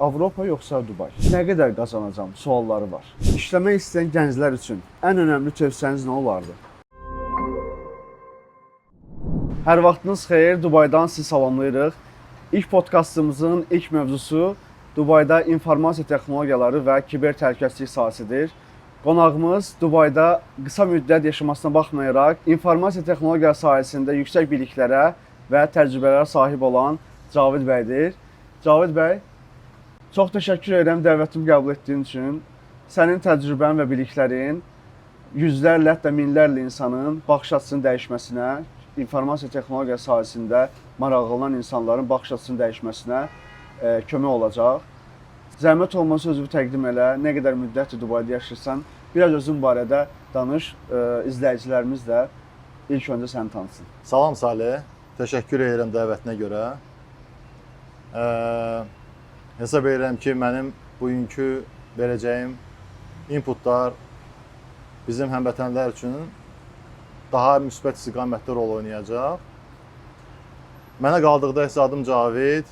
Avropa yoxsa Dubay? Nə qədər qazanacam sualları var. İşləmək istəyən gənclər üçün ən önəmli tövsiyəniz nə olardı? Hər vaxtınız xeyir, Dubaydan sizi salamlayırıq. İlk podkastımızın ilk mövzusu Dubayda informasiya texnologiyaları və kiber təhlükəsizlik sahəsidir. Qonağımız Dubayda qısa müddət yaşamasına baxmayaraq informasiya texnologiyaları sahəsində yüksək biliklərə və təcrübələrə sahib olan Cavid bəydir. Cavid bəy, çox təşəkkür edirəm dəvətimi qəbul etdiyin üçün. Sənin təcrübən və biliklərin yüzlərlə, hətta minlərlə insanın baxış açısının dəyişməsinə, informasiya texnologiya sahəsində maraqlanan insanların baxış açısının dəyişməsinə kömək olacaq. Zəhmət olmasa özünü təqdim elə. Nə qədər müddətdir Dubayda yaşayırsan? Biraz özün barədə danış. İzləyicilərimiz də ilk öncə səni tanısın. Salam Salih, təşəkkür edirəm dəvətinə görə. Hesab edirəm ki, mənim bugünkü verəcəyim inputlar bizim həmvətənlər üçün daha müsbət istiqamətdə rol oynayacaq. Mənə qaldıqda isə adım Cavid.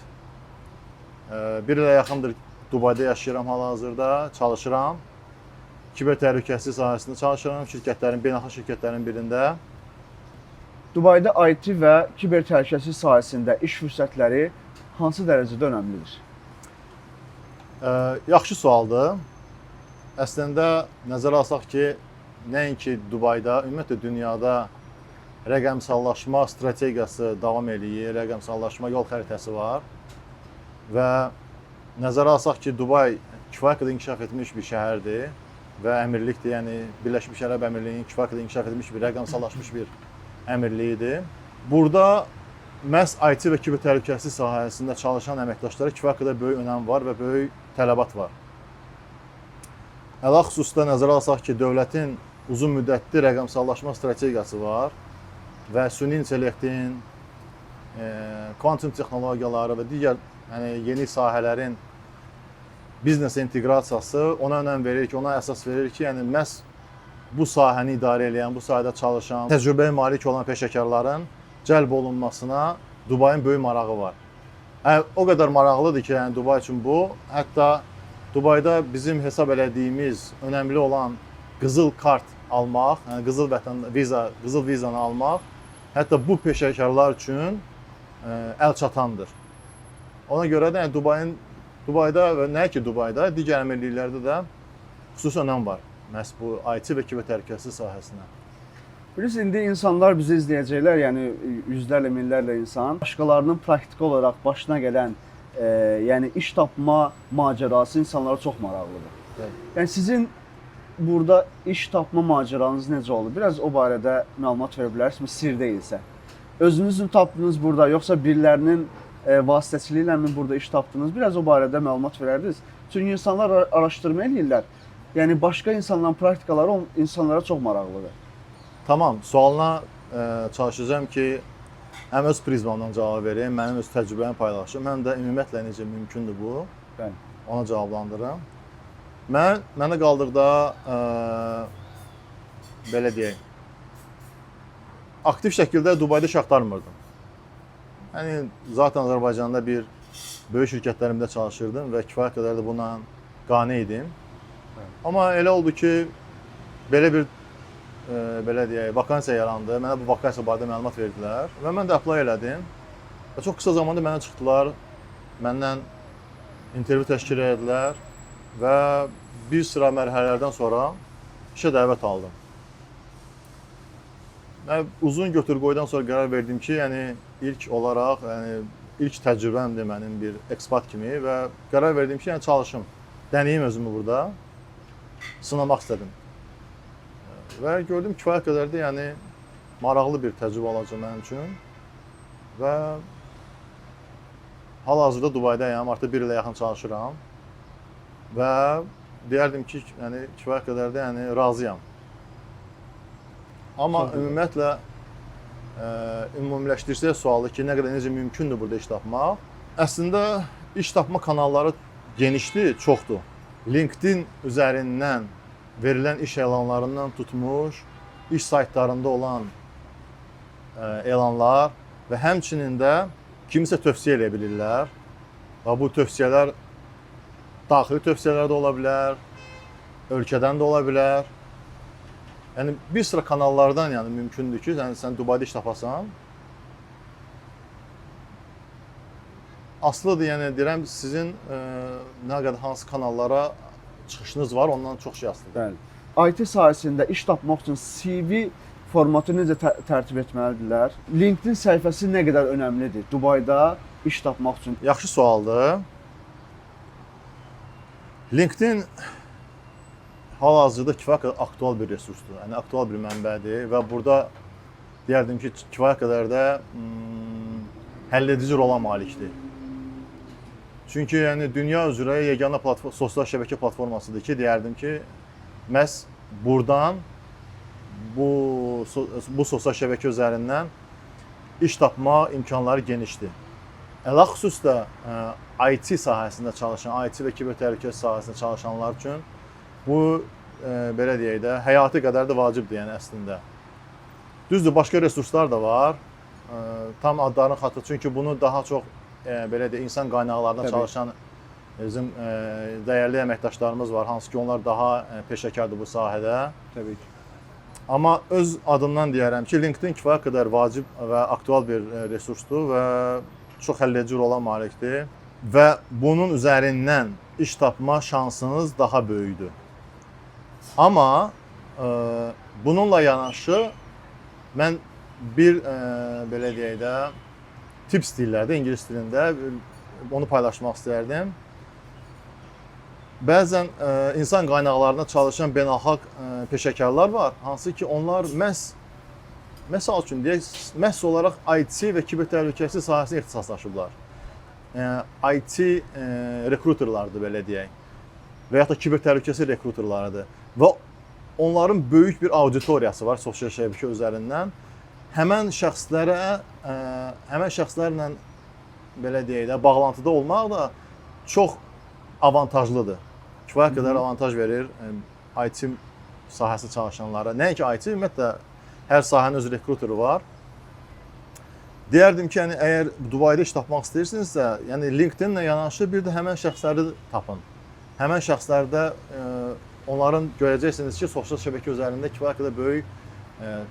Bir ilə yaxındır Dubayda yaşayıram hal-hazırda, çalışıram. Kiber təhlükəsizlik sahəsində çalışıram, şirkətlərin, beynəlxalq şirkətlərin birində. Dubayda IT və kiber təhlükəsizlik sahəsində iş fürsətləri hansı dərəcədə önəmlidir? Yaxşı sualdır. Əslində nəzərə alsaq ki, nəinki Dubayda, ümumiyyətlə dünyada rəqəmsallaşma strategiyası davam eləyir, rəqəmsallaşma yol xəritəsi var və nəzərə alsaq ki, Dubay kifayət qədər inkişaf etmiş bir şəhərdir və əmirlikdir, yəni Birləşmiş Ərəb Əmirliyinin kifayət qədər inkişaf etmiş bir rəqəmsallaşmış bir əmirliyidir. Burada məhz IT və kiber təhlükəsizlik sahəsində çalışan əməkdaşlara kifayət qədər böyük önəm var və böyük tələbat var. Əla xüsusda nəzərə alsaq ki, dövlətin uzun müddətli rəqəmsallaşma strategiyası var və süni intellektin, kvantum texnologiyaları və digər yəni yeni sahələrin biznesə inteqrasiyası ona önəm verir ki, ona əsas verir ki, yəni məhz bu sahəni idarə edən, bu sahədə çalışan, təcrübəyə malik olan peşəkarların cəlb olunmasına Dubayın böyük marağı var. O qədər maraqlıdır ki, yəni Dubay üçün bu, hətta Dubayda bizim hesab elədiyimiz önəmli olan qızıl kart almaq, yəni qızıl vətən viza, qızıl vizanı almaq, hətta bu peşəkarlar üçün əl çatandır. Ona görə də yəni Dubayda və nə ki Dubayda, digər əmirliklərdə də xüsusi önəm var məhz bu IT və kiber təhlükəsizlik sahəsinə. Bilirsiniz, indi insanlar bizi izləyəcəklər, yəni yüzlərlə, minlərlə insan. Başqalarının praktiki olaraq başına gələn, yəni iş tapma macərası insanlara çox maraqlıdır. Bəli. Yəni sizin burada iş tapma macəranız necə oldu? Biraz o barədə məlumat verə bilərsinizmi, sir deyilsə? Özünüz mü tapdınız burada, yoxsa birilərinin vasitəçiliyi ilə mi burada iş tapdınız? Biraz o barədə məlumat verərdiniz. Çünki insanlar araşdırma eləyirlər. Yəni başqa insanların praktikaları insanlara çox maraqlıdır. Tamam, sualına çalışacağam ki, həm öz prizmamdan cavab verim, mənim öz təcrübəmi paylaşım, həm də ümumiyyətlə necə mümkündür bu, Bəli. ona cavablandırım. Mənə qaldıqda belə deyək, aktiv şəkildə Dubayda iş axtarmırdım. Yəni zaten Azərbaycanda bir böyük şirkətlərimdə çalışırdım və kifayət qədər də buna qane idim. Amma elə oldu ki, belə bir belə deyək, vakansiya yarandı. Mənə bu vakansiya barədə məlumat verdilər və mən də apply elədim. Və çox qısa zamanda mənə çıxdılar, məndən intervyu təşkil etdilər və bir sıra mərhələlərdən sonra işə dəvət aldım. Mən uzun götür-qoydan sonra qərar verdim ki, yəni ilk olaraq, yəni ilk təcrübəmdir mənim bir ekspat kimi və qərar verdim ki, yəni çalışım, dənəyim özümü burada, sınamaq istədim. Və gördüm kifayət qədər də yəni maraqlı bir təcrübə olacaq mənim üçün və hal-hazırda Dubaydayam, artıq bir ilə yaxın çalışıram və deyərdim ki, yəni kifayət qədər də yəni razıyam. Amma Çox gözəl. Ümumiyyətlə ümumiləşdirsək sualı ki, nə qədər necə mümkündür burada iş tapmaq? Əslində iş tapma kanalları genişdir, çoxdur. LinkedIn üzərindən verilən iş elanlarından tutmuş, iş saytlarında olan elanlar və həmçinin də kimisə tövsiyə eləyə bilirlər. Və bu tövsiyələr Daxili tövsiyələr də ola bilər, ölkədən də ola bilər. Yəni bir sıra kanallardan, yəni mümkündür ki, yəni sən Dubayda iş tapasan. Asılıdır, yəni deyirəm sizin nə qədər hansı kanallara çıxışınız var, ondan çox şey asılıdır. Bəli. IT sahəsində iş tapmaq üçün CV formatı necə tərtib etməlidirlər? LinkedIn səhifəsi nə qədər önəmlidir Dubayda iş tapmaq üçün? Yaxşı sualdır. LinkedIn hal-hazırda kifayət qədər aktual bir resursdur. Yəni aktual bir mənbədir və burada deyərdim ki, kifayət qədər də həlledici rola malikdir. Çünki yəni dünya üzrə yeganə platform, sosial şəbəkə platformasıdır ki, deyərdim ki, məhz burdan bu sosial şəbəkə üzərindən iş tapma imkanları genişdir. Ələxüsus da IT sahəsində çalışan, IT və kiber təhlükəsizlik sahəsində çalışanlar üçün bu belə deyək də, həyati qədər də vacibdir yəni əslində. Düzdür, başqa resurslar da var. Tam adlarını xatır, çünki bunu daha çox belə deyək, insan qaynaqlarında çalışan bizim dəyərli əməkdaşlarımız var, hansı ki onlar daha peşəkardır bu sahədə. Təbii ki. Amma öz adımdan deyərəm ki, LinkedIn kifayət qədər vacib və aktual bir resursdur və çox həlledici rola malikdir və bunun üzərindən iş tapma şansınız daha böyükdür. Amma bununla yanaşı mən bir belə deyək də, tips deyirlər də ingilis dilində, onu paylaşmaq istərdim. Bəzən insan qaynaqlarında çalışan beynəlxalq peşəkarlar var, hansı ki onlar məhz, məsəl üçün deyək, məhz olaraq IT və kiber təhlükəsizlik sahəsində ixtisaslaşıblar. IT rekruterlardır belə deyək və ya da kiber təhlükəsizlik rekruterlarıdır və onların böyük bir auditoriyası var sosial şəbəkə üzərindən. Həmən şəxslərə, həmən şəxslərlə belə deyək də, bağlantıda olmaq da çox avantajlıdır. Kifayət qədər avantaj verir IT sahəsi çalışanlara. Nəinki IT, ümumiyyətlə hər sahənin öz rekruteri var. Deyərdim ki, yəni əgər Dubayda iş tapmaq istəyirsinizsə, yəni LinkedIn-lə yanaşı bir də həmən şəxsləri tapın. Həmən şəxslərdə onların görəcəksiniz ki, sosial şəbəkə üzərində kifayət qədər böyük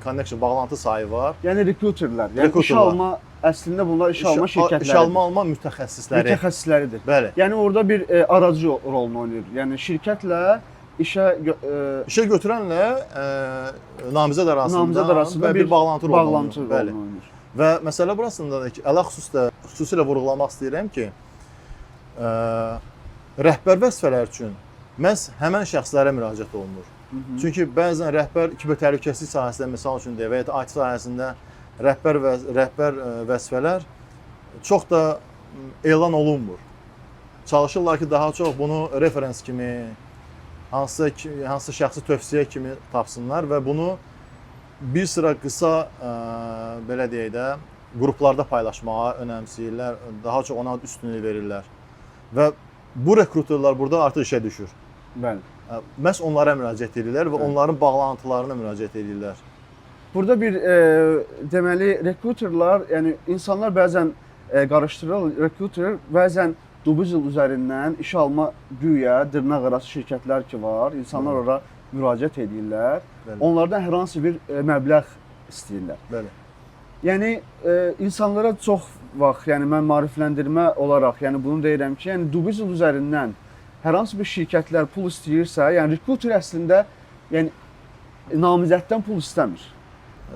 connection, bağlantı sayı var. Yəni rekruterlər, yəni iş alma, əslində bunlar iş alma şirkətləridir. İş alma mütəxəssisləri. Mütəxəssisləridir. Bəli. Yəni orada bir aracı rolunu oynayır. Yəni şirkətlə işə işə götürənlə namizəd arasında bir bağlantı rolunu oynayır. Bəli. Və məsələ burasındadır ki, ələxüsus da xüsusilə vurğulamaq istəyirəm ki, rəhbər vəzifələr üçün məhz həmən şəxslərə müraciət olunur. Çünki bəzən rəhbər kiber təhlükəsizlik sahəsində, misal üçün deyək, və ya da IT sahəsində rəhbər vəzifələr çox da elan olunmur. Çalışırlar ki, daha çox bunu referens kimi, hansı şəxsi tövsiyə kimi tapsınlar və bunu bir sıra qısa, belə deyək də, qruplarda paylaşmağa önəmsəyirlər, daha çox ona üstünlük verirlər. Və bu rekruterlər burada artıq işə düşür. Bəli. Məhz onlara müraciət edirlər və onların bağlantılarına müraciət edirlər. Burada bir deməli rekruterlar, yəni insanlar bəzən qarışdırırlar, rekruter bəzən Dubizzle üzərindən iş alma güya dırnaq arası şirkətlər ki var, insanlar ora müraciət edirlər. Bəli. Onlardan hər hansı bir məbləğ istəyirlər. Bəli. Yəni insanlara çox vaxt, yəni mən maarifləndirmə olaraq, yəni bunu deyirəm ki, yəni Dubizzle üzərindən hər hansı bir şirkətlər pul istəyirsə, yəni rekruter əslində yəni namizəddən pul istəmir.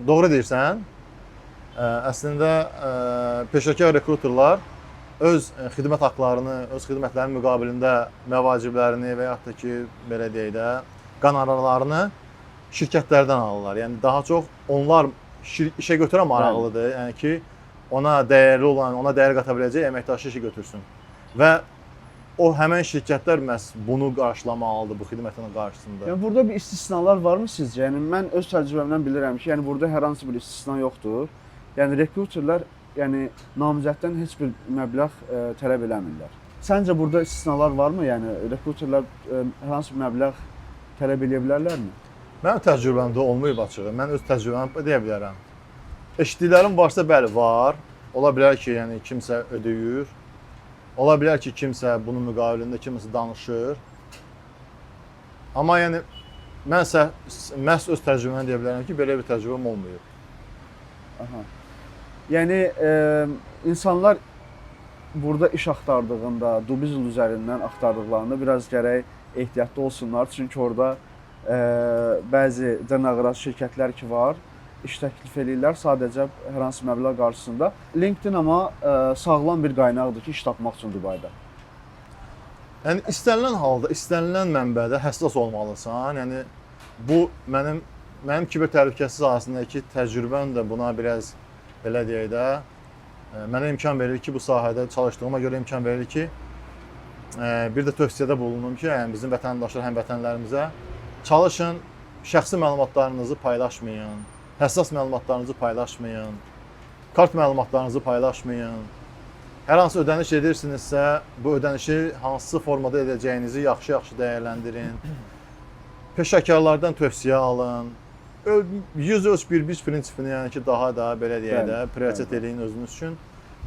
Doğru deyirsən. Əslində peşəkar rekruterlar öz xidmət haqlarını, öz xidmətlərinin müqabilində məvaciblərini və yaxud da ki, belə deyək də, qonorarlarını şirkətlərdən alırlar. Yəni daha çox onlar işə götürən maraqlıdır. Yəni ki, ona dəyərli olan, ona dəyər qata biləcək əməkdaşı işə götürsün. Və o həmən şirkətlər məhz bunu qarşılamalıdır bu xidmətin qarşısında. Yəni burada bir istisnalar varmı sizcə? Yəni mən öz təcrübəmdən bilirəm ki, yəni burada hər hansı bir istisna yoxdur. Yəni rekruterlər, yəni namizəddən heç bir məbləğ tələb eləmirlər. Səncə burada istisnalar varmı? Yəni rekruterlər hər hansı bir məbləğ tələb eləyə bilərlərmi? Mənim təcrübəmdə olmayıb açığı. Mən öz təcrübəmi deyə bilərəm. Eşitdiklərim varsa bəli var. Ola bilər ki, yəni kimsə ödəyir. Ola bilər ki, kimsə bunun müqabilində kimsə danışır. Amma yəni mənsə məhz öz təcrübəmdən deyə bilərəm ki, belə bir təcrübəm olmayıb. Aha. Yəni insanlar burada iş axtardığında, Dubizzle üzərindən axtardıqlarında biraz gərək ehtiyatlı olsunlar. Çünki orada bəzi dırnaqarası şirkətlər ki var, iş təklif eləyirlər sadəcə hər hansı məbləğ qarşısında. LinkedIn amma sağlam bir qaynaqdır ki, iş tapmaq üçün Dubayda. Yəni istənilən halda, istənilən mənbədə həssas olmalısan. Yəni bu mənim kiber təhlükəsizlik sahəsindəki təcrübəm də buna biraz belə deyək də mənə imkan verir ki, bu sahədə çalışdığıma görə imkan verir ki, bir də tövsiyədə bulunum ki, yəni bizim vətəndaşlar, həmvətənlərimizə çalışın, şəxsi məlumatlarınızı paylaşmayın, həssas məlumatlarınızı paylaşmayın, kart məlumatlarınızı paylaşmayın. Hər hansı ödəniş edirsinizsə, bu ödənişi hansı formada edəcəyinizi yaxşı-yaxşı dəyərləndirin. Peşəkarlardan tövsiyə alın. 100 ölç bir biç prinsipini, yəni ki, daha da belə deyək də, prioritet eləyin özünüz üçün.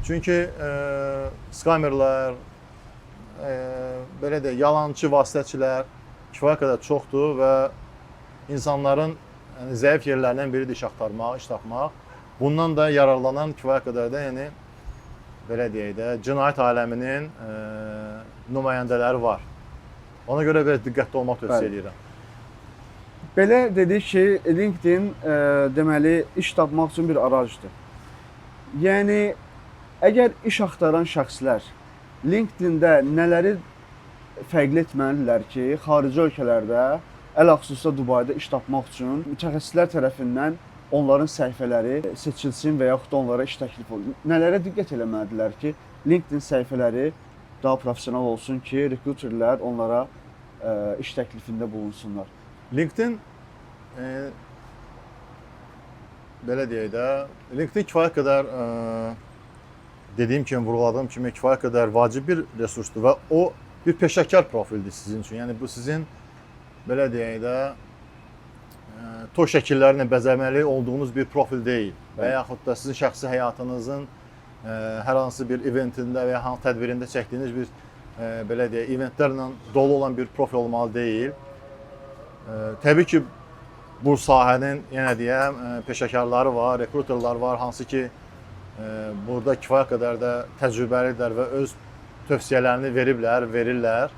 Çünki skammerlər, belə deyək, yalançı vasitəçilər kifayət qədər çoxdur və insanların yəni, zəif yerlərindən biridir iş axtarmaq, iş tapmaq. Bundan da yararlanan kifayət qədər də, yəni belə deyək də, cinayət aləminin nümayəndələri var. Ona görə biraz diqqətli olmaq tövsiyə edirəm. Belə dedik ki, LinkedIn deməli iş tapmaq üçün bir aracdır. Yəni əgər iş axtaran şəxslər LinkedIn-də nələri fərqli etməlidirlər ki, xarici ölkələrdə, ələxüsusda Dubayda iş tapmaq üçün mütəxəssislər tərəfindən onların səhifələri seçilsin və yaxud da onlara iş təklif olunsun. Nələrə diqqət eləməlidirlər ki, LinkedIn səhifələri daha professional olsun ki, rekruterlər onlara iş təklifində bulunsunlar. LinkedIn belə deyək də, LinkedIn kifayət qədər dediyim kimi, vurğuladığım kimi kifayət qədər vacib bir resursdur və o bir peşəkar profildir sizin üçün. Yəni bu sizin belə deyək də toy şəkillərlə bəzəməli olduğunuz bir profil deyil və yaxud da sizin şəxsi həyatınızın hər hansı bir eventində və ya hansı tədbirində çəkdiyiniz bir belə deyək, eventlərlə dolu olan bir profil olmalı deyil. Təbii ki, bu sahənin yenə deyəm, peşəkarları var, rekruterlar var, hansı ki burada kifayət qədər də təcrübəlidirlər və öz tövsiyələrini veriblər, verirlər.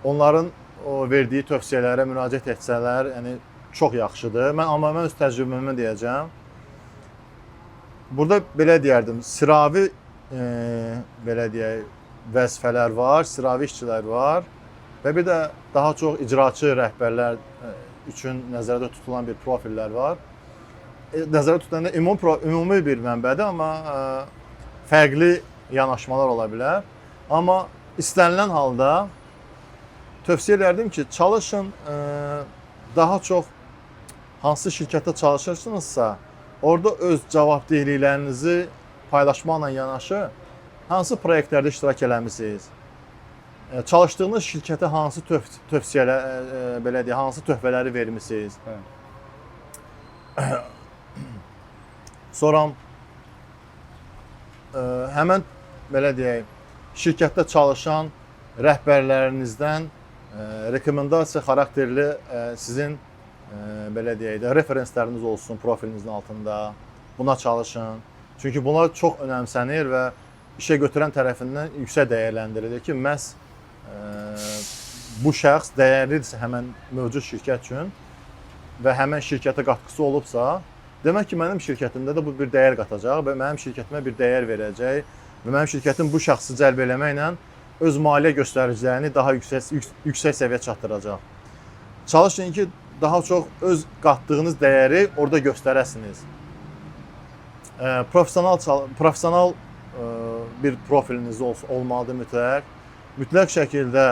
Onların o verdiyi tövsiyələrə müraciət etsələr, yəni çox yaxşıdır. Amma mən öz təcrübəmi deyəcəm. Burada belə deyərdim, sıravi belə deyək, vəzifələr var, sıravi işçilər var və bir də daha çox icraçı rəhbərlər üçün nəzərdə tutulan bir profillər var. Nəzərdə tutulanda ümumi bir mənbədir, amma fərqli yanaşmalar ola bilər. Amma istənilən halda tövsiyə edərdim ki, çalışın daha çox hansı şirkətdə çalışırsınızsa, orada öz cavabdehliklərinizi paylaşmaqla yanaşı hansı proyektlərdə iştirak eləmisiniz? Çalışdığınız şirkətə hansı tövsiyələr, belə deyək, hansı töhfələri vermisiniz? Sonra həmən belə deyək, şirkətdə çalışan rəhbərlərinizdən rekomendasiya xarakterli sizin belə deyək də referensləriniz olsun profilinizin altında. Buna çalışın. Çünki bunlar çox önəmsənir və işə götürən tərəfindən yüksək dəyərləndirilir ki, məhz bu şəxs dəyərlidirsə həmən mövcud şirkət üçün və həmən şirkətə qatqısı olubsa, demək ki, mənim şirkətimdə də bu bir dəyər qatacaq və mənim şirkətimə bir dəyər verəcək və mənim şirkətim bu şəxsi cəlb eləməklə öz maliyyə göstəricilərini daha yüksək səviyyə çatdıracaq. Çalışın ki, daha çox öz qatdığınız dəyəri orada göstərəsiniz. Professional bir profiliniz olmalıdır mütləq. Mütləq şəkildə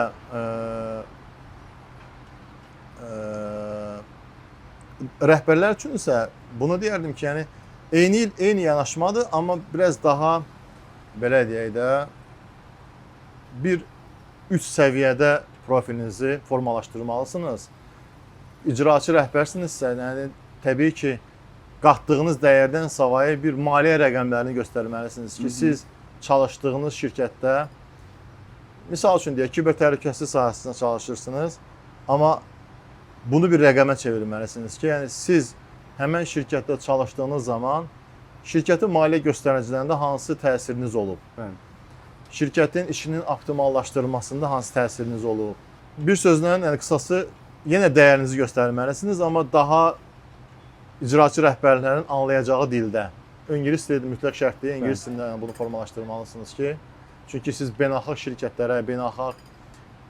rəhbərlər üçün isə bunu deyərdim ki, yəni eyni yanaşmadır, amma biraz daha belə deyək də bir üç səviyyədə profilinizi formalaşdırmalısınız. İcraçı rəhbərsinizsə, yəni təbii ki, qatdığınız dəyərdən savayı bir maliyyə rəqəmlərini göstərməlisiniz ki, siz çalışdığınız şirkətdə misal üçün deyək, kiber təhlükəsizlik sahəsində çalışırsınız, amma bunu bir rəqəmə çevirməlisiniz ki, yəni siz həmən şirkətdə çalışdığınız zaman şirkətin maliyyə göstəricilərində hansı təsiriniz olub? Bəli. Şirkətin işinin optimallaşdırılmasında hansı təsiriniz olub? Bir sözlə, yəni qısası yenə dəyərinizi göstərməlisiniz, amma daha icraçı rəhbərlərin anlayacağı dildə. İngilis dili mütləq şərtdir. İngilis dilində yəni bunu formalaşdırmalısınız ki, çünki siz beynəlxalq şirkətlərə, beynəlxalq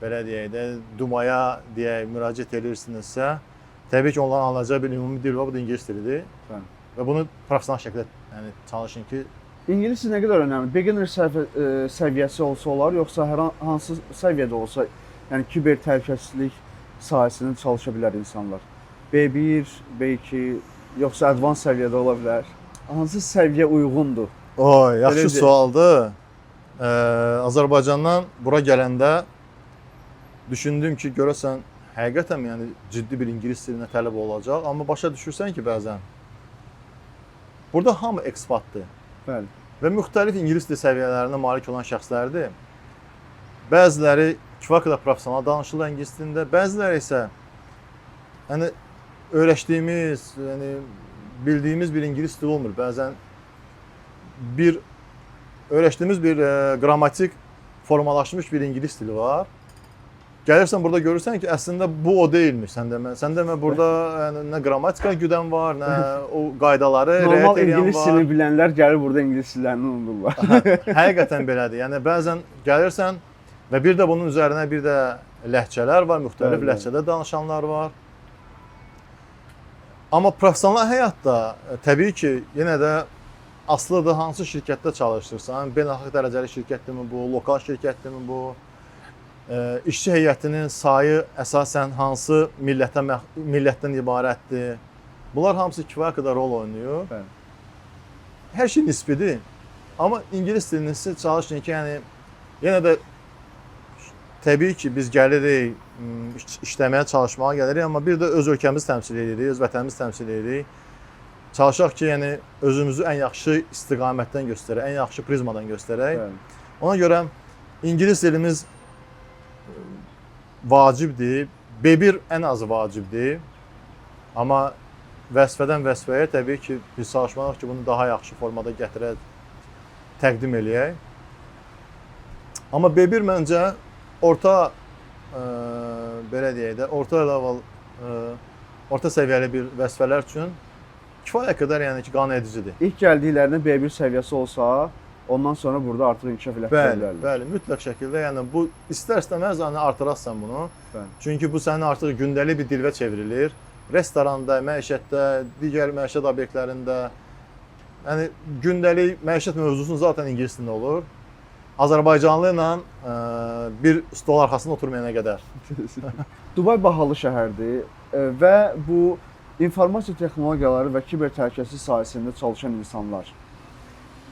belə deyək də, Dumaya deyək müraciət edirsinizsə, təbii ki, onların anlayacağı bir ümumi dil var, bu da ingilis dilidir. Bəli. Və bunu professional şəkildə yəni çalışın ki, İngilis dili nə qədər önəmli? Beginner səviyyəsi olsa olar, yoxsa hər hansı səviyyədə olsa, yəni kiber təhlükəsizlik sahəsində çalışa bilər insanlar. B1, B2, yoxsa advanced səviyyədə ola bilər. Hansı səviyyə uyğundur? Oy, yaxşı Belə deyək. sualdır. Azərbaycandan bura gələndə düşündüm ki, görəsən həqiqətən yəni ciddi bir ingilis dilinə tələb olacaq, amma başa düşürsən ki, bəzən burada hamı ekspatdır Bəli. və müxtəlif ingilis dili səviyyələrinə malik olan şəxslərdir. Bəziləri kifayət qədər professional danışırlar ingilis dilində, bəziləri isə yəni öyrəşdiyimiz, yəni bildiyimiz bir ingilis dili olmur. Bəzən bir öyrəşdiyimiz bir qrammatik formalaşmış bir ingilis dili var. Gəlirsən burada görürsən ki, əslində bu o deyilmiş. Sən demə burada yəni, nə qrammatika güdən var, nə o qaydaları Normal riayət edən ingilis var. dilini bilənlər gəlir burada ingilis dillərini unudurlar. Həqiqətən belədir. Yəni bəzən gəlirsən və bir də bunun üzərinə bir də ləhcələr var, müxtəlif Bəli, bəli. ləhcədə danışanlar var. Amma professional həyatda təbii ki, yenə də asılıdır hansı şirkətdə çalışırsan, beynəlxalq dərəcəli şirkətdirmi bu, lokal şirkətdirmi bu, işçi heyətinin sayı əsasən hansı millətdən ibarətdir. Bunlar hamısı kifayət qədər rol oynayır. Bəli. Hər şey nisbidir. Amma ingilis dilini siz çalışın ki, yəni yenə də təbii ki, biz gəlirik, işləməyə, çalışmağa gəlirik, amma bir də öz ölkəmizi təmsil edirik, öz vətənimizi təmsil edirik. Çalışaq ki, yəni özümüzü ən yaxşı istiqamətdən göstərək, ən yaxşı prizmadan göstərək. Bəli. Ona görə ingilis dilimiz vacibdir. B1 ən azı vacibdir. Amma vəzifədən vəzifəyə təbii ki, biz çalışmalıyıq ki, bunu daha yaxşı formada gətirək, təqdim eləyək. Amma B1 məncə orta belə deyək də, orta level, orta səviyyəli bir vəzifələr üçün kifayət qədər yəni ki, qane edicidir. İlk gəldiklərində B1 səviyyəsi olsa, ondan sonra burada artıq inkişaf elətdirə Bəli, bilərlər. bəli, mütləq şəkildə, yəni bu istər-istəməz yəni artırarsan bunu. Bəli. Çünki bu sənin artıq gündəlik bir dilvə çevrilir. Restoranda, məişətdə, digər məişət obyektlərində, yəni gündəlik məişət mövzusu zaten ingilis dilində olur. Azərbaycanlı ilə bir stol arxasında oturmayana qədər. Dubay bahalı şəhərdir və bu informasiya texnologiyaları və kiber təhlükəsizlik sahəsində çalışan insanlar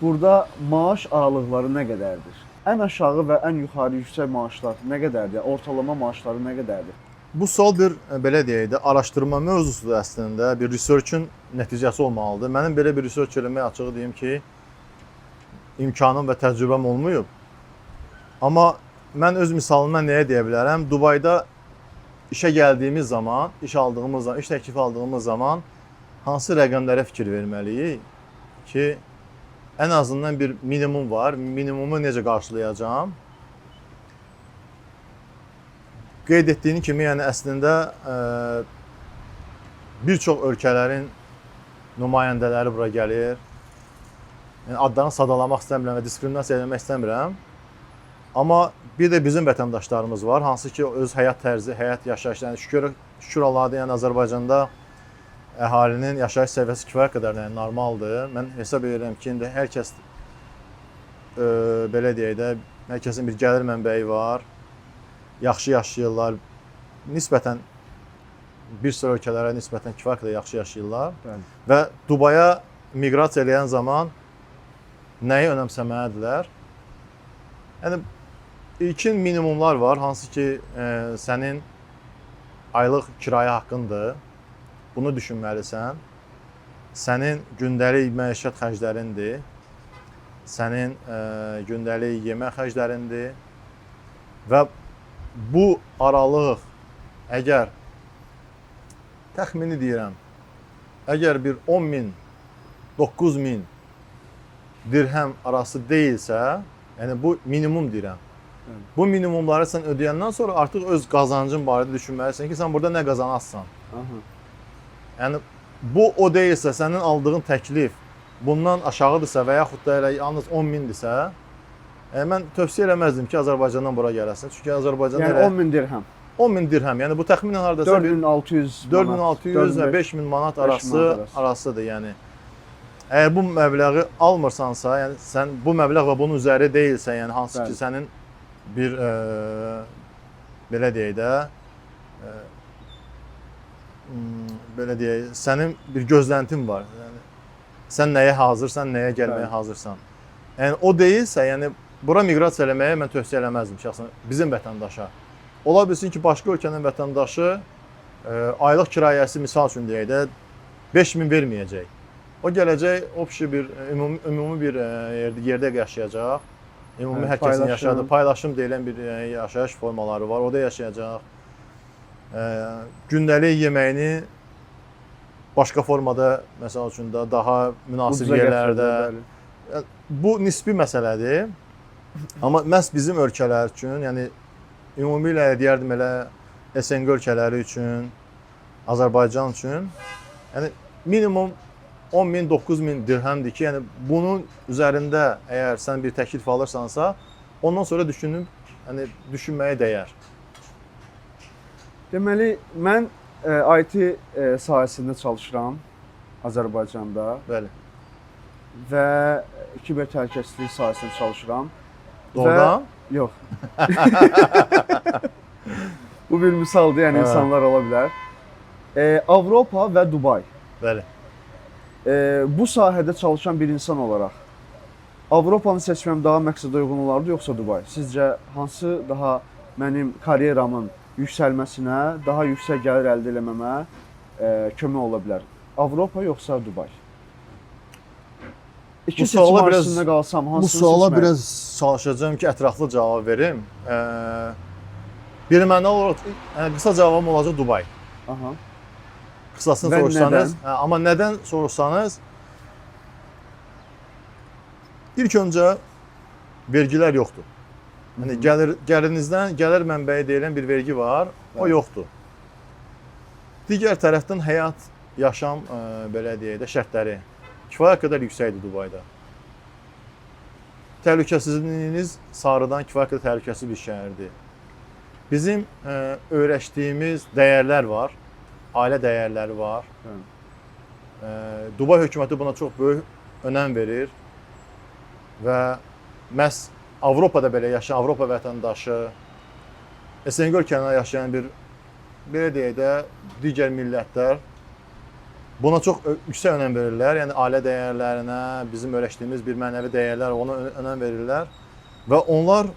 burada maaş aralıqları nə qədərdir? Ən aşağı və ən yuxarı yüksək maaşlar nə qədərdir? Yəni ortalama maaşları nə qədərdir? Bu sual bir belə deyək də araşdırma mövzusudur əslində, bir research-ün nəticəsi olmalıdır. Mənim belə bir research eləmək açığı deyim ki, imkanım və təcrübəm olmayıb. Amma mən öz misalımdan nəyə deyə bilərəm? Dubayda işə gəldiyimiz zaman, iş aldığımız zaman, iş təklifi aldığımız zaman hansı rəqəmlərə fikir verməliyik ki, ən azından bir minimum var. Minimumu necə qarşılayacağam? Qeyd etdiyin kimi, yəni əslində bir çox ölkələrin nümayəndələri bura gəlir. Yəni adlarını sadalamaq istəmirəm və diskriminasiya eləmək istəmirəm. Amma bir də bizim vətəndaşlarımız var, hansı ki öz həyat tərzi, həyat yaşayışı, yəni şükür Allaha, yəni Azərbaycanda əhalinin yaşayış səviyyəsi kifayət qədər yəni normaldır. Mən hesab edirəm ki, indi hər kəs belə deyək də, hər kəsin bir gəlir mənbəyi var. Yaxşı yaşayırlar. Nisbətən bir sıra ölkələrə nisbətən kifayət qədər yaxşı yaşayırlar. Bəli. Və Dubaya miqrasiya eləyən zaman nəyi önəmsəməlidirlər? Yəni ilkin minimumlar var, hansı ki sənin aylıq kirayə haqqındır. Bunu düşünməlisən. Sənin gündəlik məişət xərclərindir. Sənin gündəlik yemək xərclərindir. Və bu aralıq əgər təxmini deyirəm, əgər bir 10 min, 9 min dirhəm arası deyilsə, yəni bu minimum deyirəm. Bəli. Bu minimumları sən ödəyəndən sonra artıq öz qazancın barədə düşünməlisən ki, sən burada nə qazanasan. Aha. Yəni bu o deyilsə, sənin aldığın təklif bundan aşağıdırsa və yaxud da elə yalnız 10 mindirsə, mən tövsiyə eləməzdim ki, Azərbaycandan bura gələsin. Çünki Azərbaycanda Yəni elə 10 min dirhəm. 10 min dirhəm, yəni bu təxminən hardasa bir 4600 manat. 4600 və 5000 manat 5000 manat arası. arasıdır, yəni. Əgər bu məbləği almırsansa, yəni sən bu məbləğ və bunun üzəri deyilsə, yəni hansı Bəli. ki sənin bir belə deyək də, belə deyək, sənin bir gözləntin var. Yəni sən nəyə hazırsan, nəyə gəlməyə Bəli. hazırsan. Yəni o deyilsə, yəni bura miqrasiya eləməyə mən tövsiyə eləməzdim şəxsən bizim vətəndaşa. Ola bilsin ki, başqa ölkənin vətəndaşı aylıq kirayəsi misal üçün deyək də 5000 verməyəcək. O gələcək obşi bir ümumi bir yerdə yaşayacaq. Ümumi Hə, hər kəsin paylaşım. yaşadığı paylaşım deyilən bir yaşayış formaları var. Orada yaşayacaq. Gündəlik yeməyini başqa formada, məsəl üçün də daha münasib Ucuza yerlərdə. gətirdi, bəli. Bu nisbi məsələdir. Amma məhz bizim ölkələr üçün, yəni ümumilə deyərdim elə SNQ ölkələri üçün, Azərbaycan üçün, yəni minimum 10 min, 9 min dirhəmdir ki, yəni bunun üzərində əgər sən bir təklif alırsansa, ondan sonra düşünüb, yəni düşünməyə dəyər. Deməli, mən IT sahəsində çalışıram Azərbaycanda Bəli. və kiber təhlükəsizlik sahəsində çalışıram. Doğrudan? Yox. Bu bir misaldır, yəni Hə. insanlar ola bilər. Avropa və Dubay. Bəli. Bu sahədə çalışan bir insan olaraq Avropanı seçməm daha məqsədə uyğun olardı yoxsa Dubay? Sizcə hansı daha mənim karyeramın yüksəlməsinə, daha yüksək gəlir əldə eləməmə kömək ola bilər? Avropa yoxsa Dubay? İki Bu seçim suala biraz- arasında qalsam Bu hansını suala seçməliyəm? biraz çalışacağam ki, ətraflı cavab verim. Bir məna olaraq, yəni qısa cavabım olacaq Dubay. Aha. Qısasını Və soruşsanız, nədən? hə, amma nədən soruşsanız, ilk öncə vergilər yoxdur. Yəni gəlirinizdən gəlir mənbəyi deyilən bir vergi var, o Bəli. yoxdur. Digər tərəfdən həyat, yaşam, belə deyək də şərtləri kifayət qədər yüksəkdir Dubayda. Təhlükəsizliyiniz sarıdan kifayət qədər təhlükəsiz bir şəhərdir. Bizim öyrəşdiyimiz dəyərlər var, ailə dəyərləri var. Bəli. Dubay hökuməti buna çox böyük önəm verir və məhz Avropada belə yaşayan Avropa vətəndaşı, SNQ ölkələrində yaşayan bir belə deyək də digər millətlər buna çox yüksək önəm verirlər. Yəni ailə dəyərlərinə, bizim öyrəşdiyimiz bir mənəvi dəyərlər, ona önəm verirlər və onlar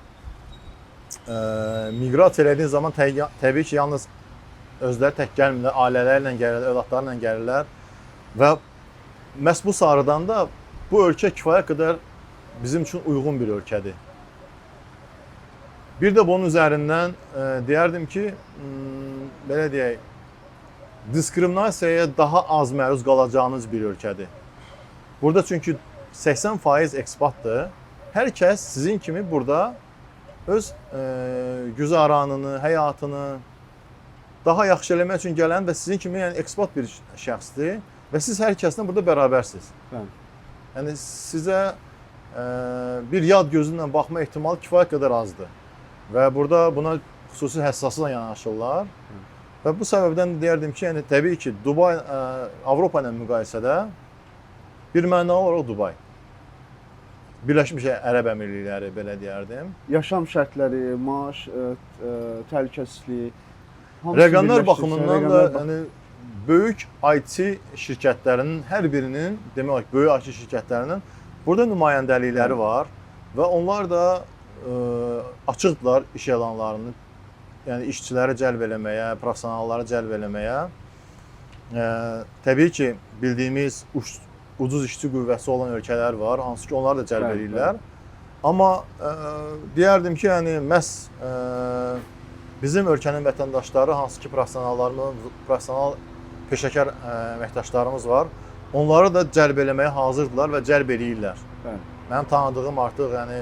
miqrasiya elədiyi zaman təbii ki, yalnız özləri tək gəlmirlər, ailələrlə gəlirlər, övladlarla gəlirlər və məhz bu sarıdan da bu ölkə kifayət qədər bizim üçün uyğun bir ölkədir. Bir də bunun üzərindən deyərdim ki, belə deyək, diskriminasiyaya daha az məruz qalacağınız bir ölkədir. Burada çünki 80% ekspatdır. Hər kəs sizin kimi burada öz güzaranını, həyatını daha yaxşı eləmək üçün gələn və sizin kimi yəni ekspat bir şəxsdir və siz hər kəslə burada bərabərsiniz. Bəli. Yəni sizə bir yad gözü ilə baxma ehtimalı kifayət qədər azdır. Və burada buna xüsusi həssaslıqla yanaşırlar. Və bu səbəbdən də deyərdim ki, yəni təbii ki, Dubay Avropa ilə müqayisədə bir məna olaraq Dubay. Birləşmiş Ərəb Əmirlikləri belə deyərdim. Yaşam şərtləri, maaş, təhlükəsizlik, hamısı Rəqəmlər birləşdirsə, baxımından da rəqəmlər yəni böyük IT şirkətlərinin hər birinin, demək olar ki, böyük IT şirkətlərinin burada nümayəndəlikləri var və onlar da açıqdırlar iş elanlarını, yəni işçiləri cəlb eləməyə, professionalları cəlb eləməyə. Təbii ki, bildiyimiz uç ucuz işçi qüvvəsi olan ölkələr var, hansı ki onlar da cəlb eləyirlər. Amma deyərdim ki, yəni məhz bizim ölkənin vətəndaşları, hansı ki professionallarımız, professional peşəkar əməkdaşlarımız var, onları da cəlb eləməyə hazırdılar və cəlb eləyirlər. Bəli. Mənim tanıdığım artıq yəni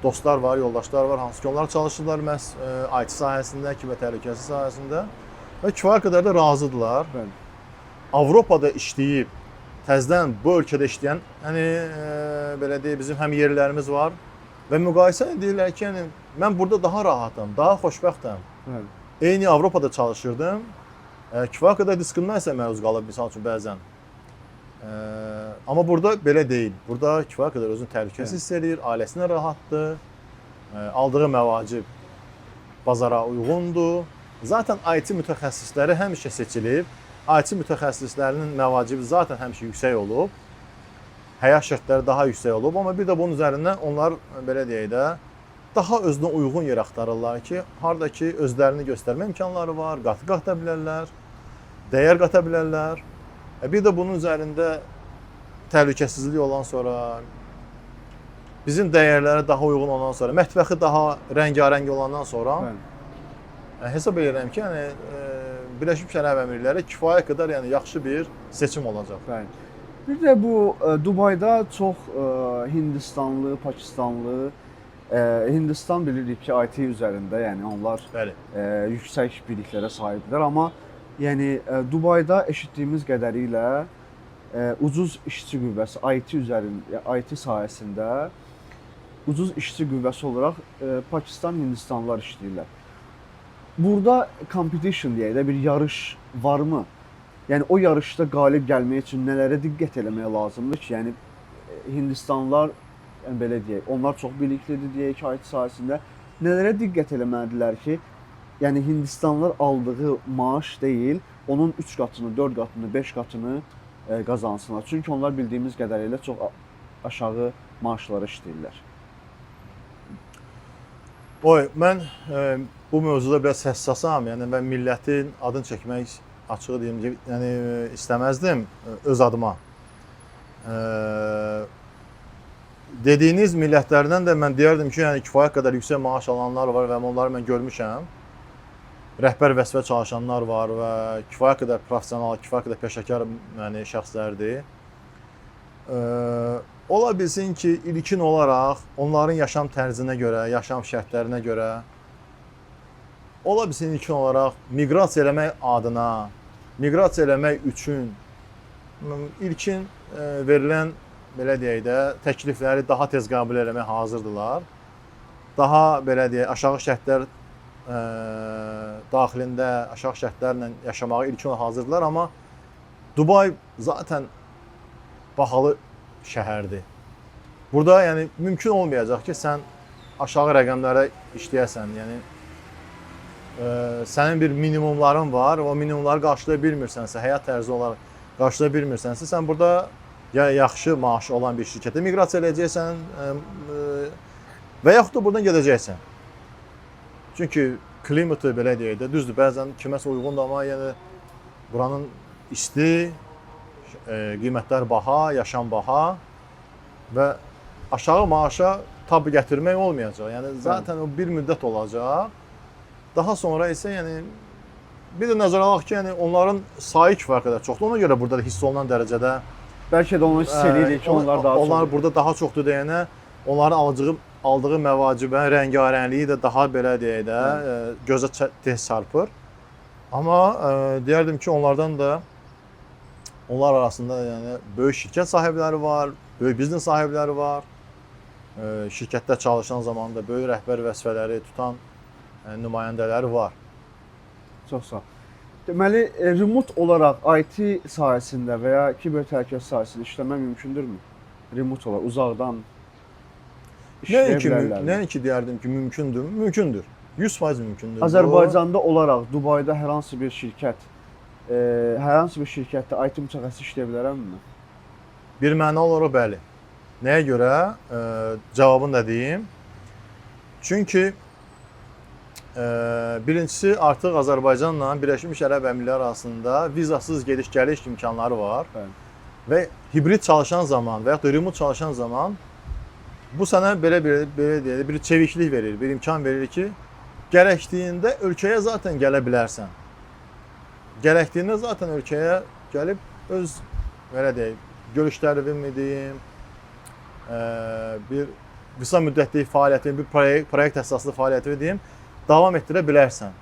dostlar var, yoldaşlar var, hansı ki onlar çalışırlar məhz IT sahəsində, kiber təhlükəsizlik sahəsində və kifayət qədər də razıdırlar. Bəli. Avropada işləyib təzədən bu ölkədə işləyən, yəni belə deyək, bizim həm yerlərimiz var və müqayisə edirlər ki, yəni mən burada daha rahatam, daha xoşbəxtəm. Bəli. Eyni Avropada çalışırdım. Kifayət qədər diskriminasiyaya məruz qalıb misal üçün bəzən. Amma burada belə deyil. Burada kifayət qədər özünü təhlükəsiz hiss eləyir, ailəsinə rahatdır, aldığı məvacib bazara uyğundur. Zaten IT mütəxəssisləri həmişə seçilib. IT mütəxəssislərinin məvacibi zaten həmişə yüksək olub. Həyat şərtləri daha yüksək olub, amma bir də bunun üzərindən onlar belə deyək də daha özünə uyğun yer axtarırlar ki, harda ki özlərini göstərmə imkanları var, qatı qata bilərlər, dəyər qata bilərlər. Bir də bunun üzərində təhlükəsizlik olan sonra, bizim dəyərlərə daha uyğun olandan sonra, mətbəxi daha rəngarəng olandan sonra Bəli. Hesab edirəm ki, yəni Birləşmiş Ərəb Əmirlikləri kifayət qədər yəni yaxşı bir seçim olacaq. Bəli. Bir də bu Dubayda çox Hindistanlı, Pakistanlı, Hindistan bilirik ki, IT üzərində, yəni onlar Bəli. Yüksək biliklərə sahibdirlər, amma yəni Dubayda eşitdiyimiz qədərilə ucuz işçi qüvvəsi IT üzərində, IT sahəsində ucuz işçi qüvvəsi olaraq Pakistan, Hindistanlılar işləyirlər. Burada competition deyək də bir yarış varmı? Yəni o yarışda qalib gəlmək üçün nələrə diqqət eləmək lazımdır ki, yəni Hindistanlılar, yəni belə deyək, onlar çox biliklidir deyək ki, IT sahəsində. Nələrə diqqət eləməlidirlər ki, yəni Hindistanlılar aldığı maaş deyil, onun 3 qatını, 4 qatını, 5 qatını qazansınlar. Çünki onlar bildiyimiz qədərilə çox aşağı maaşlara işləyirlər. Oy, mən bu mövzuda biraz həssasam. Yəni mən millətin adını çəkmək, açığı deyim ki, yəni istəməzdim öz adıma. Dediyiniz millətlərdən də mən deyərdim ki, yəni kifayət qədər yüksək maaş alanlar var və onları mən görmüşəm. Rəhbər vəzifə çalışanlar var və kifayət qədər professional, kifayət qədər peşəkar yəni şəxslərdir. Ola bilsin ki, ilkin olaraq onların yaşam tərzinə görə, yaşam şərtlərinə görə ola bilsin ilkin olaraq miqrasiya eləmək adına, miqrasiya eləmək üçün ilkin verilən belə deyək də təklifləri daha tez qəbul eləməyə hazırdılar. Daha belə deyək, aşağı şərtlər daxilində aşağı şərtlərlə yaşamağa ilkin olaraq hazırdılar, amma Dubay zaten bahalı şəhərdir. Burada yəni mümkün olmayacaq ki, sən aşağı rəqəmlərə işləyəsən. Yəni sənin bir minimumların var, o minimumları qarşılaya bilmirsənsə, həyat tərzi olaraq qarşılaya bilmirsənsə, sən burada ya yaxşı maaşı olan bir şirkətə miqrasiya eləyəcəksən və yaxud da buradan gedəcəksən. Çünki klimatı belə deyək də, düzdür, bəzən kiməsə uyğundur, amma yəni buranın isti, qiymətlər baha, yaşam baha və aşağı maaşa tab gətirmək olmayacaq. Yəni zaten o bir müddət olacaq. Daha sonra isə yəni bir də nəzərə alaq ki, yəni onların sayı kifayət qədər çoxdur. Ona görə burada da hiss olunan dərəcədə bəlkə də onu hiss eləyirik ki, onlar daha onlar çox burada daha çoxdur deyənə onların aldığı məvacibə, rəngarəngliyi də daha belə deyək də gözə tez çarpır. Amma deyərdim ki, onlardan da onlar arasında yəni böyük şirkət sahibləri var, böyük biznes sahibləri var. Şirkətdə çalışan zamanda böyük rəhbər vəzifələri tutan nümayəndələri var. Çox sağ ol. Deməli, remote olaraq IT sahəsində və ya kiber təhlükəsizlik sahəsində işləmək mümkündürmü? Remote olaraq uzaqdan işləyə bilərlərmi? Nəinki deyərdim ki, mümkündür. Mümkündür. 100% mümkündür. Azərbaycanda olaraq Dubayda hər hansı bir şirkət, hər hansı bir şirkətdə IT mütəxəssis işləyə bilərəmmi? Bir məna olaraq bəli. Nəyə görə? Cavabını da deyim. Çünki birincisi artıq Azərbaycanla Birləşmiş Ərəb Əmirlikləri arasında vizasız gediş-gəliş imkanları var. Bəli. Və hibrid çalışan zaman və yaxud da remote çalışan zaman bu sənə belə bir belə deyək, bir çeviklik verir, bir imkan verir ki, gərəkdiyində ölkəyə zaten gələ bilərsən. Gərəkdiyində zaten ölkəyə gəlib öz belə deyək, görüşlərimi deyim, bir qısa müddətli fəaliyyətini, bir proyekt əsaslı fəaliyyətini deyim, davam etdirə bilərsən.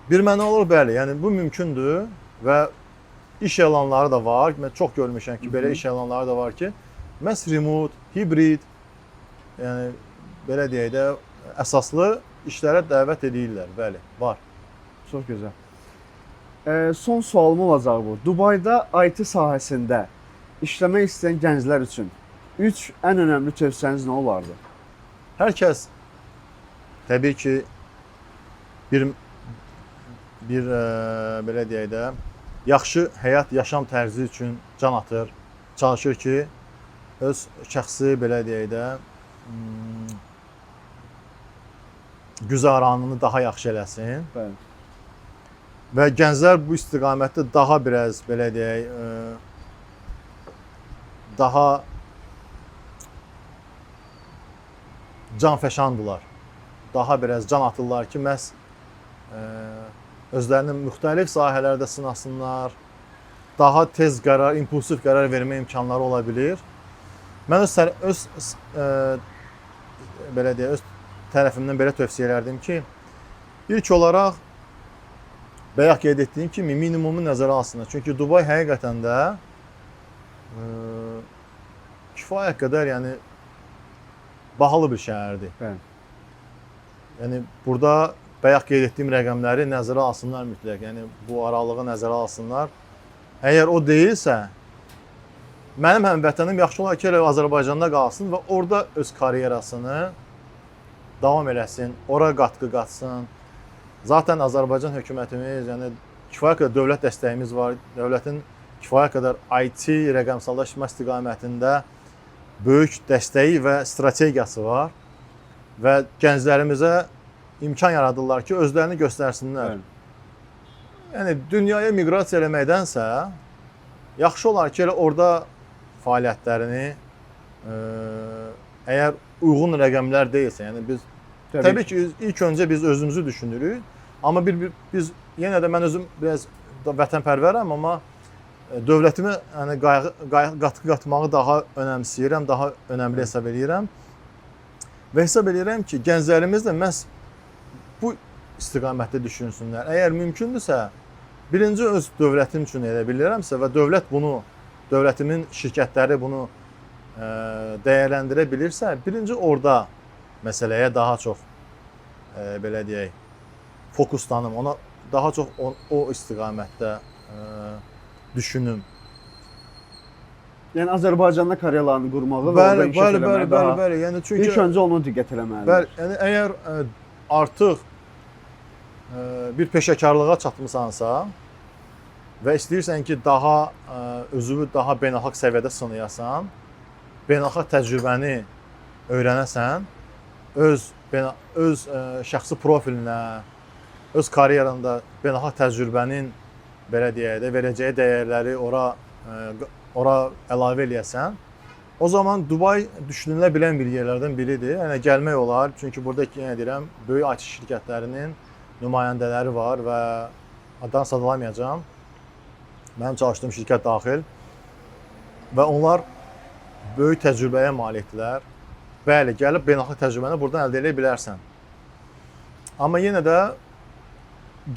Bir məna olur, bəli, yəni bu mümkündür və iş elanları da var. Mən çox görmüşəm ki, belə iş elanları da var ki, məhz remote, hibrid, yəni belə deyək də əsaslı işlərə dəvət edirlər. Bəli, var. Çox gözəl. Son sualım olacaq bu. Dubayda IT sahəsində işləmək istəyən gənclər üçün 3 ən önəmli tövsiyəniz nə olardı? Hər kəs təbii ki bir bir belə deyək də yaxşı həyat, yaşam tərzi üçün can atır, çalışır ki, öz şəxsi belə deyək də güzaranını daha yaxşı eləsin. Bəli. Və gənclər bu istiqamətdə daha biraz belə deyək, daha canfəşandılar. Daha biraz can atırlar ki, məhz özlərini müxtəlif sahələrdə sınasınlar. Daha tez qərar, impulsiv qərar vermə imkanları ola bilir. Mən öz belə deyək, öz tərəfimdən belə tövsiyə edərdim ki, ilk olaraq bayaq qeyd etdiyim kimi minimumu nəzərə alsınlar. Çünki Dubay həqiqətən də kifayət qədər, yəni bahalı bir şəhərdir. Bəli. Yəni burada bayaq qeyd etdiyim rəqəmləri nəzərə alsınlar mütləq. Yəni bu aralığı nəzərə alsınlar. Əgər o deyilsə, mənim həmvətənim yaxşı olar ki, elə Azərbaycanda qalsın və orada öz karyerasını davam eləsin, ora qatqı qatsın. Zaten Azərbaycan hökumətimiz, yəni kifayət qədər dövlət dəstəyimiz var. Dövlətin kifayət qədər IT rəqəmsallaşma istiqamətində böyük dəstəyi və strategiyası var və gənclərimizə imkan yaradırlar ki, özlərini göstərsinlər. Bəli. Yəni dünyaya miqrasiya eləməkdənsə yaxşı olar ki, elə orada fəaliyyətlərini əgər uyğun rəqəmlər deyilsə, yəni biz təbii ki, ilk öncə biz özümüzü düşünürük, amma biz yenə də mən özüm biraz da vətənpərvərəm, amma dövlətimə yəni qatqı qatmağı daha önəmsəyirəm, daha önəmli hesab eləyirəm. Və hesab eləyirəm ki, gənclərimiz də məhz bu istiqamətdə düşünsünlər. Əgər mümkündürsə, birinci öz dövlətim üçün elə bilirəmsə və dövlət bunu, dövlətimin şirkətləri bunu dəyərləndirə bilirsə, birinci orada məsələyə daha çox belə deyək, fokuslanım, ona daha çox o istiqamətdə düşünüm. Yəni Azərbaycanda karyeralarını qurmağı və orada Bəli, inkişaf bəli, eləməyi bəli, daha bəli, bəli. Yəni çünki ilk öncə onu diqqət eləməlidir. Bəli, yəni əgər artıq bir peşəkarlığa çatmısansa və istəyirsən ki, daha özünü daha beynəlxalq səviyyədə sınayasan, beynəlxalq təcrübəni öyrənəsən, öz şəxsi profilinə, öz karyeranda beynəlxalq təcrübənin belə deyək də verəcəyi dəyərləri ora əlavə eləyəsən, o zaman Dubay düşünülə bilən bir yerlərdən biridir. Yəni gəlmək olar. Çünki burada yenə deyirəm, böyük IT şirkətlərinin nümayəndələri var və addan sadalamayacağam. Mənim çalışdığım şirkət daxil və onlar böyük təcrübəyə malikdirlər. Bəli, gəlib beynəlxalq təcrübəni buradan əldə edə bilərsən. Amma yenə də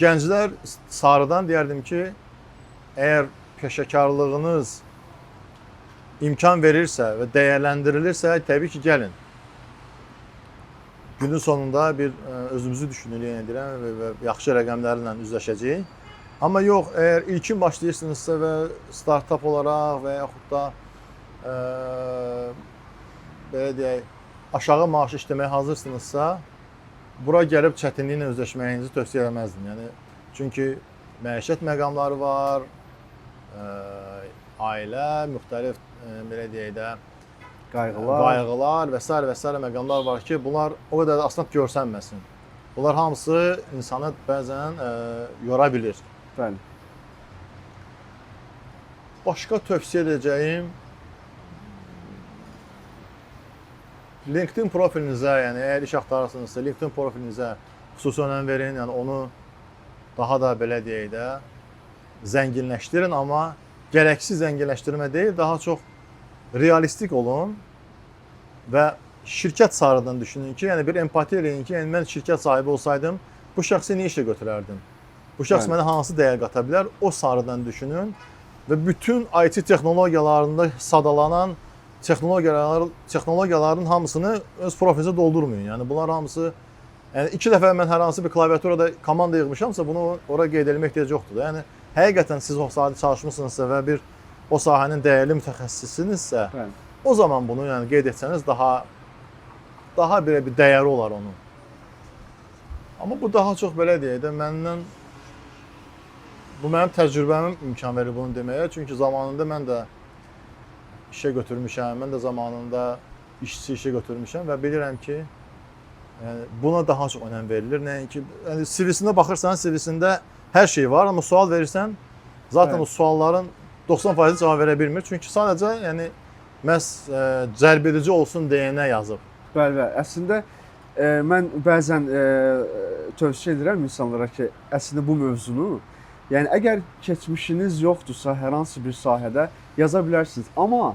gənclər sarıdan deyərdim ki, əgər peşəkarlığınız imkan verirsə və dəyərləndirilirsə, təbii ki, gəlin. Günün sonunda bir özümüzü düşünürük, yenə deyirəm və yaxşı rəqəmlərlə üzləşəcəyik. Amma yox, əgər ilkin başlayırsınızsa və startap olaraq və yaxud da belə deyək, aşağı maaş işləməyə hazırsınızsa, bura gəlib çətinliklə üzləşməyinizi tövsiyə eləməzdim. Yəni çünki məişət məqamları var, ailə, müxtəlif belə deyək də Qayğılar. Qayğılar və sair və sair məqamlar var ki, bunlar o qədər də asan görsənməsin. Bunlar hamısı insanı bəzən yora bilir. Bəli. O Başqa tövsiyə edəcəyim LinkedIn profilinizə, yəni əgər iş axtarırsınızsa, LinkedIn profilinizə xüsusi önəm verin, yəni onu daha da belə deyək də zənginləşdirin, amma gərəksiz zənginləşdirmə deyil, daha çox realistik olun və şirkət sarıdan düşünün ki, yəni bir empati eləyin ki, yəni mən şirkət sahibi olsaydım, bu şəxsi niyə işə götürərdim? Bu şəxs mənə hansı dəyər qata bilər? O sarıdan düşünün və bütün IT texnologiyalarında sadalanan texnologiyaların hamısını öz profilinizə doldurmayın. Yəni bunlar hamısı, yəni iki dəfə mən hər hansı bir klaviaturada komanda yığmışamsa, bunu ora qeyd etmək ehtiyac yoxdur da. Yəni həqiqətən siz o sahədə çalışmısınızsa və bir o sahənin dəyərli mütəxəssisinizsə, Bəli. o zaman bunu yəni qeyd etsəniz daha belə bir dəyəri olar onun. Amma bu daha çox belə deyək də məndən bu mənim təcrübəmim imkan verir bunu deməyə. Çünki zamanında mən də işə götürmüşəm, mən də zamanında işçi işə götürmüşəm və bilirəm ki, yəni buna daha çox önəm verilir. Nəinki yəni CV-sinə baxırsan, CV-sində hər şey var, amma sual verirsən, zaten Bəli. o sualların 90% cavab verə bilmir. Çünki sadəcə yəni məhz cəlbedici olsun deyənə yazıb. Bəli, bəli. Əslində mən bəzən tövsiyə edirəm insanlara ki, əslində bu mövzunu, yəni əgər keçmişiniz yoxdursa hər hansı bir sahədə yaza bilərsiniz. Amma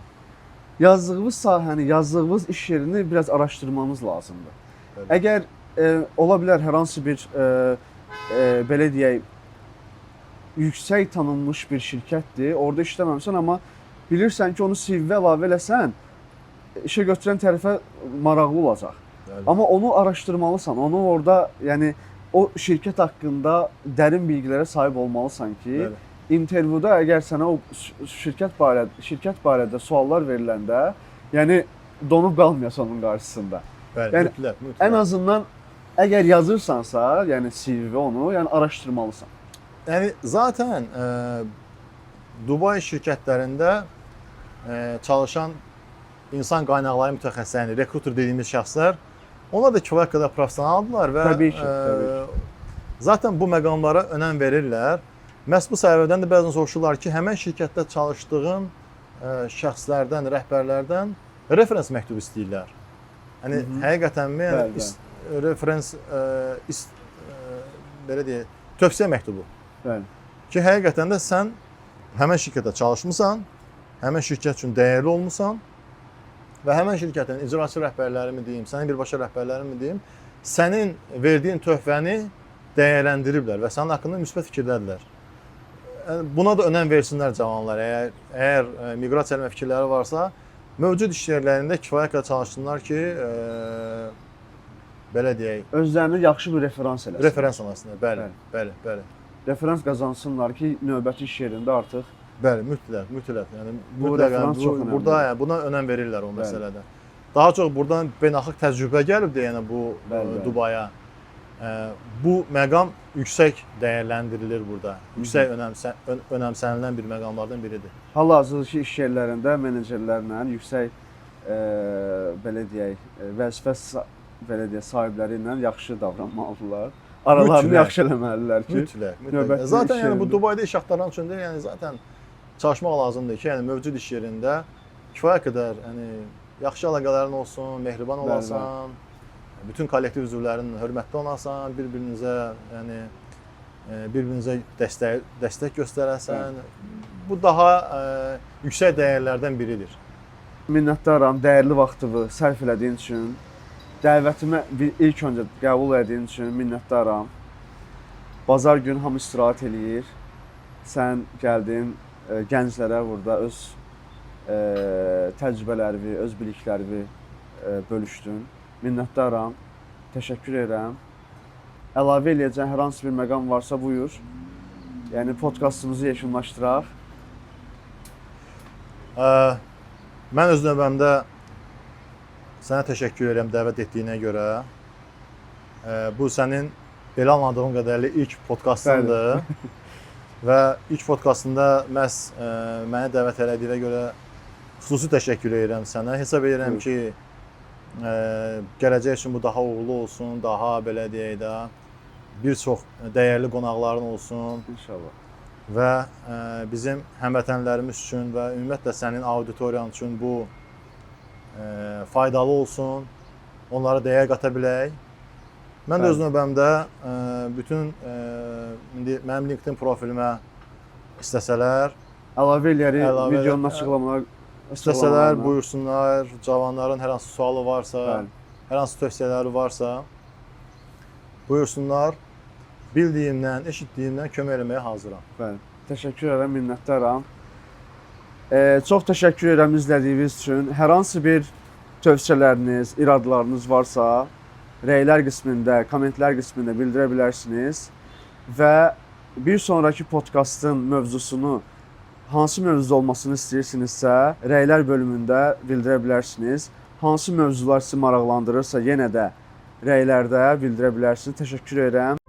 yazdığınız sahəni, yazdığınız iş yerini biraz araşdırmanız lazımdır. Bəli. Əgər ola bilər hər hansı bir belə deyək, yüksək tanınmış bir şirkətdir, orada işləməmisən, amma bilirsən ki, onu CV-və əlavə eləsən, işə götürən tərəfə maraqlı olacaq. Bəli. Amma onu araşdırmalısan, onu orada, yəni o şirkət haqqında dərin bilgilərə sahib olmalısan ki, Bəli. intervyuda əgər sənə o şirkət barədə suallar veriləndə, yəni donub qalmayasan onun qarşısında. Bəli, Yəni, mütləq, mütləq. Ən azından əgər yazırsansa, yəni CV onu, yəni araşdırmalısan. Yəni zaten Dubai şirkətlərində çalışan insan qaynaqları mütəxəssisləri, yəni rekruter dediyimiz şəxslər, onlar da kifayət qədər professionaldılar və Təbii ki, təbii zaten bu məqamlara önəm verirlər. Məhz bu səbəbdən də bəzən soruşurlar ki, həmin şirkətdə çalışdığın şəxslərdən, rəhbərlərdən referens məktubu istəyirlər. Yəni həqiqətənmi, yəni Bəli, bəli. Referens belə deyək, tövsiyə məktubu. Bəli. Ki həqiqətən də sən həmin şirkətdə çalışmısan, həmin şirkət üçün dəyərli olmusan və həmin şirkətin icraçı rəhbərləri mi deyim, sənin birbaşa rəhbərlərin mi deyim, sənin verdiyin töhfəni dəyərləndiriblər və sənin haqqında müsbət fikirdədirlər. Yəni buna da önəm versinlər cavanlar. Əgər miqrasiya eləmə fikirləri varsa, mövcud iş yerlərində kifayət qədər çalışsınlar ki, belə deyək, Özlərini yaxşı bir referans eləsinlər. Referans alasınlar. Bəli, Bəli. bəli, bəli. Referans qazansınlar ki, növbəti iş yerində artıq Bəli, mütləq, mütləq. Yəni Bu mütləq referans yəni, çox önəmlidir. burada yəni buna önəm verirlər o Bəli. məsələdə. Daha çox buradan beynəlxalq təcrübə gəlibdi, yəni bu Bəli, bəli. Dubaya. Bu məqam yüksək dəyərləndirilir burada. Yüksək önəmsənilən bir məqamlardan biridir. Hal-hazırki iş yerlərində menecerlərlə yüksək belə deyək, vəzifə belə deyək, sahibləri ilə yaxşı davranmalıdırlar. Aralarını Mütləq. yaxşı eləməlidirlər ki, Mütləq, mütləq. növbəti Zaten iş yəni bu yerində- Dubayda iş axtaran üçün deyil, yəni zaten çalışmaq lazımdır ki, yəni mövcud iş yerində kifayət qədər yəni yaxşı əlaqələrin olsun, mehriban Bəli, olasan, bütün kollektiv üzvlərin hörmətli olasan, bir-birinizə yəni bir-birinizə dəstək göstərəsən. Bu daha yüksək dəyərlərdən biridir. Minnətdaram dəyərli vaxtını sərf elədiyin üçün. Dəvətimi ilk öncə qəbul etdiyin üçün minnətdaram. Bazar günü hamı istirahət eləyir. Sən gəldin gənclərə burada öz təcrübələrini, öz biliklərini bölüşdün. Minnətdaram. Təşəkkür edirəm. Əlavə eləyəcəyin hər hansı bir məqam varsa buyur. Yəni podkastımızı yekunlaşdıraq. Mən öz növbəmdə sənə təşəkkür edirəm dəvət etdiyinə görə. Bu sənin belə anladığım qədərilə ilk podkastındır. Və ilk podkastında məhz məni dəvət elədiyinə görə xüsusi təşəkkür edirəm sənə. Hesab edirəm Buyur. ki, gələcək üçün bu daha uğurlu olsun, daha belə deyək də bir çox dəyərli qonaqların olsun. İnşallah. Və bizim həmvətənlərimiz üçün və ümumiyyətlə sənin auditoriyan üçün bu faydalı olsun. Onlara dəyər qata bilək. Mən də öz növbəmdə bütün indi mənim LinkedIn profilimə istəsələr, Əlavə eləyərik Əlavə videonun açıqlamalar istəsələr buyursunlar, cavanların hər hansı sualı varsa, Bəli. hər hansı tövsiyələri varsa buyursunlar. Bildiyimdən, eşitdiyimdən kömək eləməyə hazıram. Bəli. Təşəkkür edirəm, minnətdaram. Çox təşəkkür edirəm izlədiyiniz üçün. Hər hansı bir tövsiyələriniz, iradlarınız varsa, rəylər qismində, kommentlər qismində bildirə bilərsiniz və bir sonrakı podkastın mövzusunu hansı mövzuda olmasını istəyirsinizsə, rəylər bölümündə bildirə bilərsiniz. Hansı mövzular sizi maraqlandırırsa, yenə də rəylərdə bildirə bilərsiniz. Təşəkkür edirəm.